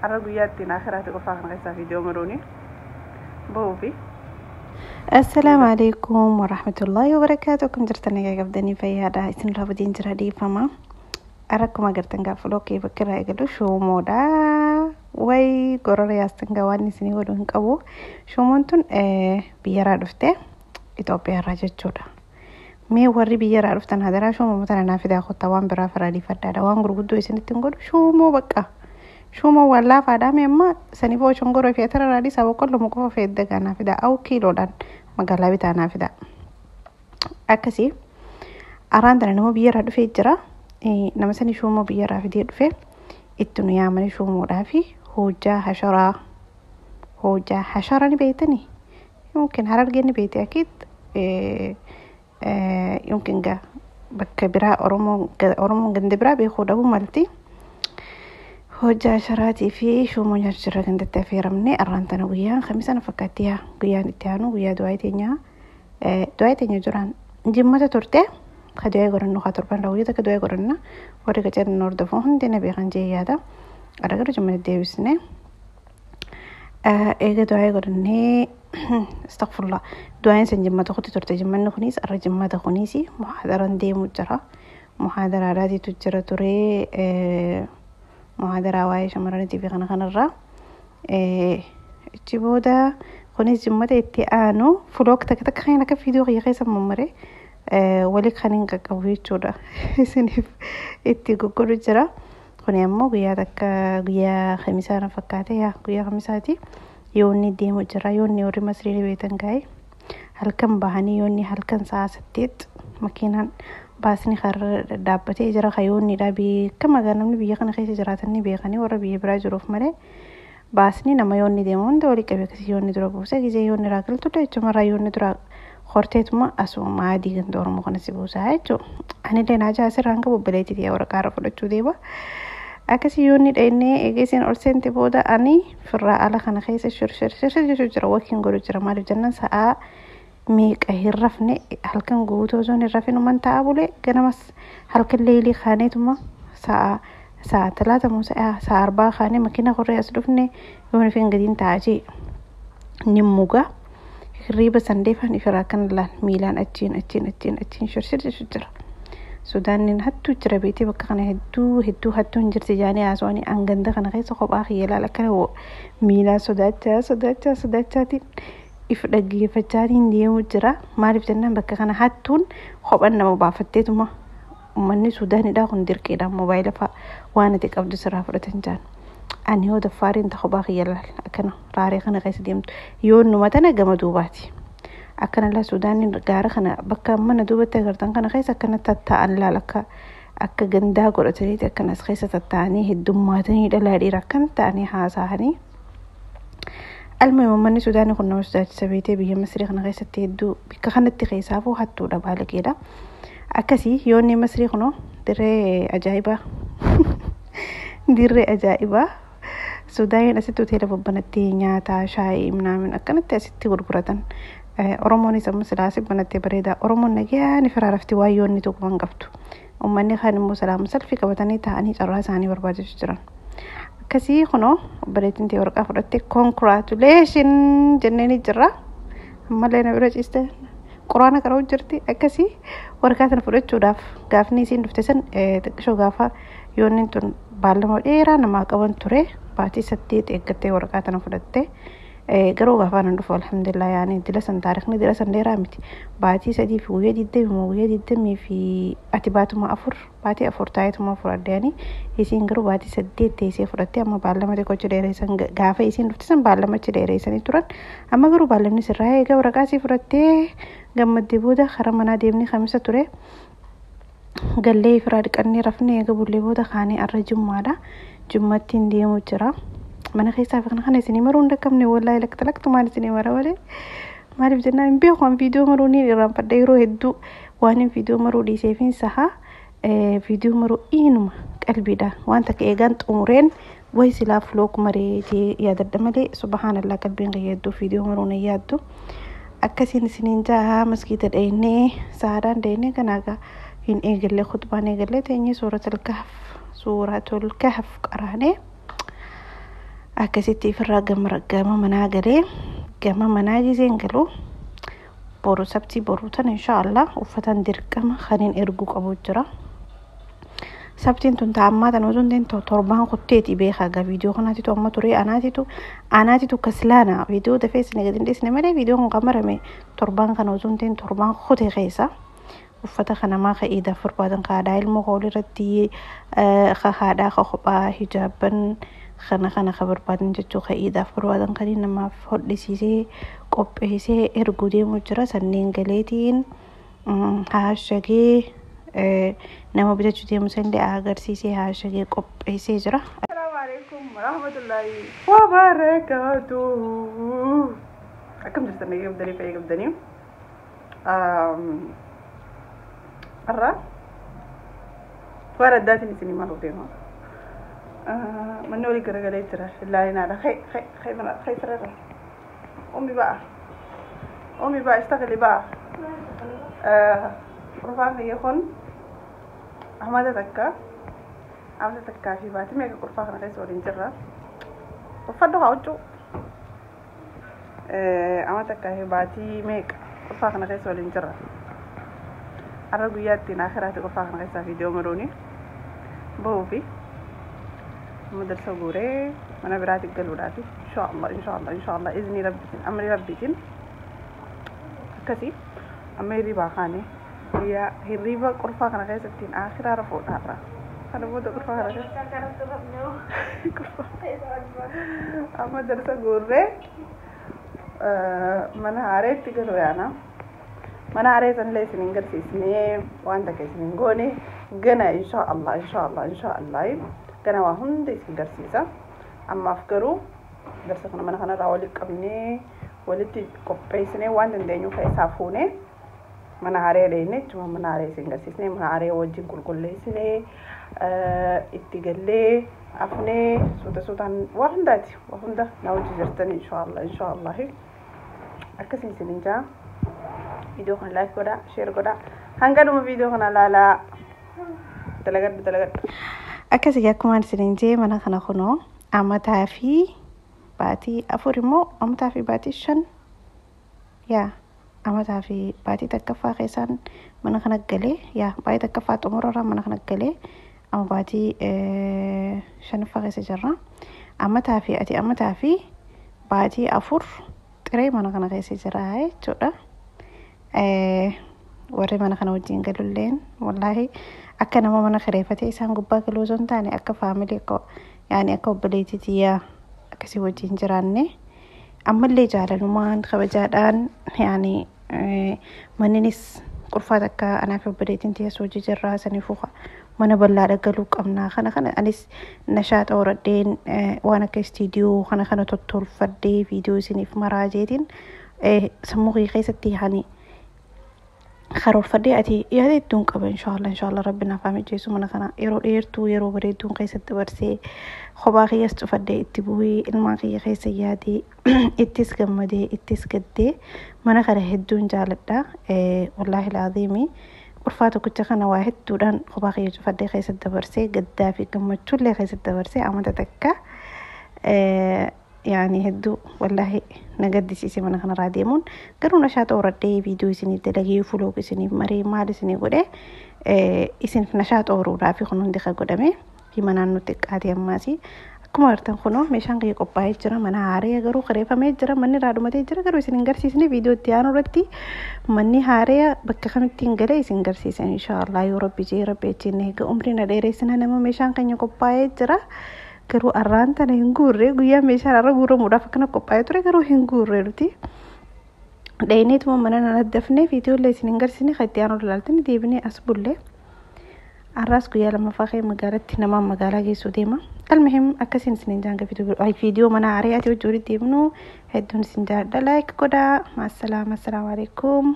Har'a guyyaa ittiin akhiraati qofaa kana keessaa viidiyoo maruuni bahuufi. السلام عليكم ورحمة الله وبركاته. Akkam jirtan? Nagaa qabdanii? Fayyaadha? Isin raabadiin jira, dhiifama. Akkuma agartan gaafa lookee bakka irraa eegalu shoomoodha. Way gorora yaastan gaa, waan isinii godhu hin qabu. Shoomoon tun biyyarraa dhufte, Itoophiyaarraa jechuudha. Mee warri biyyarraa dhuftan hadaraa shoomoo tana naa fidaa kottaa, waan biraa faraadhiifadhaadha. Waan gurguddoo isinitti hin godhu, shoomoo bakka. Shoomoo waan laafaadha. Mee amma sanii boo shongoroo fi atara raadii isaa boqqolloo qofa feedda gaa naa fidaa. Awu kiiloodhaan magaalaa bitaa naa fidaa. Akkasii araan tana nama biyyarraa dhufee jira. Nama sani shoomoo biyyarraa fidee dhufe itti nu yaamanii shoomoodhaa fi hojjaa hasharaa. Hojjaa hasharaa ni beektanii? Yookiin Harargee ni beekti أكيد. Yookiin gaa bakka biraa Oromoon ganda biraa beekuu dhabuu malti. Hojjaa hasharaatii fi shoomoo nyaachuu jira gandatti affeeramne. Arraan tana guyyaan Kamisa na fakkaatti, yaa guyyaan itti aanu guyyaa du'aa teenyaa. Du'aa teenya duraan jimmata turte. Ka du'aa godhannu haa torban raawwii takka du'aa godhanna, warri qacarri hordofu hundi na beekan jee yaada. Arra garuu jimmata deebisne. Eega du'aa godhannee, astagfirullah, du'aan san jimmata kuti turte. Jimmanni kunis arra jimmata kunis muhaadaraan deemu jira. Muhaadaraadhaatiitu jira ture, muhaadaraa waa'ee shamarraniitii fi kana kanarraa. Achi booda kunis jimmata itti aanu vlog takka takka kan akka viidiyoo kiyya keessa mammaree wali kan hin qaqqabu jechuudha. Isiniif itti goggodhu jira. Kuni ammoo guyyaa takka guyyaa Kamisaa na fakkaate, yaa guyyaa Kamisaati. Yoonni deemu jira. Yoonni warri Masrii beektan gaa'e halkan bahanii yoonni halkan sa'a 8 makiinaan baasni karra dhaabbatee jira. Kayoonniidha beekama gaa, namni biyya kana keessa jiraatan ni beekanii, warra biyya biraa jiruuf malee. Baasni nama yoonni deemu hunda walii qabee akkasii yoonni dura buuse gisee yoonni irraa galtudha jechuudha. Marraa yoonni dura horteetuma asuma maadii ganda Oromoo kana si buusaa jechuudha. Anillee naajaa asirraan qabu obboleettii waraqaa irra fudhachuu deema. Akkasii yoonni dhaqnee eegesiin ol seente booda ani firraa ala kana keessa shir shir shir jechuu jira, wakiin godhu jira. Maaliif jennaan sa'aa meeqa hin rafne, halkan guutuu osoo hin rafin uman ta'a bulee, ganamas halkan leelii kaaneetuma sa'a 3 moo sa'a 4 kaanee makiina korree as dhufne. Yoon ifin gadiin ta'a jee ni muga hirriiba sandeefan ifirraa kan laal miilaan achiin achiin achiin achiin shirshir jechuu jira. Sudaaniin hattuu jira beetee, bakka kana hedduu hedduu hattuu hin jirti jaanii haasawanii, an ganda kana keessa kophaa kiyya laal akkana miilaan sodaachaa sodaachaa sodaachaatiin if dhaggeeffachaatiin deemu jira. Maaliif jennaan bakka kana hattuun kophan nama baafatteetuma uummanni Sudaanidhaa kun dirqiidhaan moobaayila fa'a waan ati qabdu sirraa fudhatan jaan. Ani yoo daffaariin ta kophaa kiyya laal akkana raaree kana keessa deemtu yoonnuma tana gama duubaati. Akkana laa Sudaaniin gaara kana bakka mana duubatti agartan kana keessa akkana tattaa'an laal, akka gandaa godhataniiti akkanas keessa tattaa'anii heddummaatanii dhalaa dhiira akkana ta'anii haasa'anii. Alma uummanni Sudaanii kun nama sodaachisa beetee, biyya Masrii kana keessatti hedduu bakka kanatti keessaafuu hattuudha, baalageedha. Akkasii yoonni Masrii kunoo dirree ajaa'ibaa, dirree ajaa'ibaa. Sudaaniin asitti hoteela babbanattee nyaataa shaayii minaamin akkanatti asitti gurguratan. Oromoonis amma silaasii banattee bareeda. Oromoon nagaan firaa rafti, waan yoonni tokko hin qabdu. Uummanni kaan immoo salaama salfii qabatanii taa'anii carraa isaanii barbaachuu jiran. Akkasii kunoo obboleettiin ta'e waraqaa fudhattee congratulation jennee jirra. Ammallee na bira ciiste Quraana qara'uu jirti. Akkasii waraqaa sana fudhachuudhaaf gaafni isiin dhufte san xiqqishoo gaafa yoonni tun baallama dheeraa namaa qaban ture, baatii 8 eeggattee waraqaa tana fudhatte. Garuu gaafa nan dhufu alhamdulillah, yaani dila san taarikni dila san dheeraa miti, baatii 3 fi guyyaa 20 moo guyyaa 20 fi ati baatuma 4, baatii 4 taa'eetuma fudhadheani. Isiin garuu baatii 8 teessee fudhattee, amma baallama xiqqoo achi dheeressan, gaafa isiin dhufte san baallama achi dheereessanii turan. Amma garuu baallamni sirraa eega waraqaa isii fudhattee gammaddee booda karaa manaa deemnee Kamisa ture gallee firaa dhiqannee rafnee, eega bullee booda kaanee arra Jummaadha, Jummattiin deemu jira. Mana keessaa fi kana kana isinii maruu hin dhaqqabne, wallaahi lakta laktumaan isinii mara malee. Maaliif jennaan hin beeku, an viidiyoo maruu ni irraanfadha yeroo hedduu. Waan hin viidiyoo maruu dhiiseefin saha viidiyoo maruu inuma qalbiidha waan takka eegaan xumureen way silaa vlog maree jee yaadadha malee, subhaanallah, qalbiin kiyya hedduu viidiyoo maruu na yaaddu. Akkasiin isiniin jaha maskiita dhaynee saadaan dhaynee kanaagaa hin eegalle, khutbaan eegalle teenyee suuratul Kahf, suuratul Kahf qaraanee. Akkasitti ifirraa gama manaa galee gama manaa giseen galuu boru sabtii boruu tan inshaallah uffatan dirqama kaniin erguu qabu jira. Sabtiin tun taa'ammaa tan osoo hin ta'in torbaan kutteeti beekaa gaa viidiyoo kanaatitu amma turee anaatitu kaslaana viidiyoo dafee isin gadi hin dhiisne malee viidiyoon kun kan marame torbaan kana osoo hin ta'in torbaan kutee keessa. Uffata kanamaa ka iidaaf barbaadan ka haadhaa ilmoo kool irratti ka haadhaa ka kophaa hijaabban kana kana ka barbaadan jechuu ka iidaaf barbaadan kan namaaf hodhisiisee qopheessee erguu deemu jira. Sanneen galeetiin haashagee nama bitachuu deemu sanillee agarsiisee haashagee qopheessee jira. Assalaamu alaikum warahmatullahi wabarakaatuh. Akkam jirtan nagee qabdanii fayyaa qabdanii? Har'a waan addaatiin isin himaa deema. Manni olii garagalee jira. Illaalinaadha. Khay sirriirra. Ummi ba'a. Ummi ba'a ishtaqili ba'a. Qurfaan kiyya kun amata takka. Amata takkaa fi baatii meeqa qurfaa kana keessa waliin jirra. Uffadhu haa huccuu. Amata takkaa fi baatii meeqa qurfaa kana keessa waliin jirra. Har'a guyyaa ittiin akhiraati qurfaa kana keessaa viidiyoo maruuni bahuu fi madarsa guuree mana biraatti galuudhaafi inshaallah inshaallah inshaallah iznii rabbiitiin amri rabbiitiin akkasii amma hirribaa kaane guyyaa hirriba qurfaa kana keessattiin akhiraa rafuudha har'a. Kana booda qurfaa kana keessa amma darsa guurree mana haareetti galuu yaana. Mana haaree sanillee isin hin garsiisnee waan takka isin hin goone gana inshaallah inshaallah inshaallah gana waa hunda isin garsiisa. Ammaaf garuu darsa kana mana kanarraa walitti qabnee walitti qopheessinee waan dandeenyu keessaa fuunee mana haaree dheenye jechuudha. Mana haaree isin garsiisnee mana haaree wajjin qulqulleessinee itti gallee afnee suuta suutaan waa hundaati waa hunda na wajji jirtan inshaallah inshaallah akkasiin isin hin jaa. Viidiyoo kana like godhaa share godhaa hanga dhuma viidiyoo kana laalaa dalagadhu dalagadhu. Akkasii akkuma isiniin jee mana kana kunoo amataa fi baatii afur immoo amataa fi baatii shan yaa amataa fi baatii takkaffaa keessaan mana kana galee yaa baatii takkaffaa xumurarraa mana kana galee amma baatii shanaffaa keessa jirra. Amataa fi ati amataa fi baatii afur xiree mana kana keessa jira jechuudha. Warri mana kana wajjin galulleen wallaahi akka nama mana kireeffatee isaan gubbaa galuu osoo hin taane akka faamilii akka yaani akka obboleettii tiyyaa akkasii wajjin jiraanne ammallee jaalalumaan kabajaadhaan yaani manninis qurfaa takka anaa fi obboleettiin tiyyaas hojii jirraa saniifuu mana bal'aadha galuu qabna kana kana anis nashaaxa horadheen waan akka istiidiyoo kana kana tottolfadhee viidiyoo isiniif maraa jeetiin sammuu kiyya keessatti yaani karoorfadhee ati yaada hedduun qaba inshaallah inshaallah rabbi naaf haa mijeessu mana kana yeroo dheertuu yeroo bareedduun keessatti dabarsee kophaa kiyyas cufadhee itti bu'ee ilmaan kiyya keessa yaadee ittis gammadee ittis gaddee mana kana hedduun jaaladha. Wallaahi laaziimi qurfaa tokkicha kana waa hedduudhaan kophaa kiyya cufadhee keessatti dabarsee gaddaa fi gammachuullee keessatti dabarsee amata takka yaani hedduu wallaahi na gaddisiise mana kanarraa deemuun garuu nashaaxa horadhee viidiyoo isiniif dalagee fuloog isiniif maree maal isinii godhee isiniif nashaaxa horuudhaaf kun hundi kan godhame fi manaan nutti xiqqaate ammaas akkuma argitan kunoo meeshaan kiyya qophaa'ee jira mana haaree garuu kireeffamee jira manni irraa dhumatee jira garuu isin hin garsiisne viidiyoo itti aanu irratti manni haaree bakka kamitti hin galee isin garsiisan inshaallah yoo rabbi jee rabbi achiin eega umrii na dheereessina nama meeshaan keenya qophaa'ee jira. Garuu arraan tana hin guurre guyyaa meeshaan arra guuramuudhaaf akkana qophaa'ee ture garuu hin guurre nuti. Dhayneetuma mana nana dafnee viidiyoolee isin hin garsiisne kan itti aanu ilaaltanii deebinee as bulle. Arraas guyyaa lammaffaa ka'ee magaalatti namaan magaalaa geessuu deema. Almuhim akkasiin isin hin jaanga viidiyoo mana haaree ati wajjin walitti deemnu hedduun isin jaalladha like godhaa. Maassalaama assalaamu alaikum.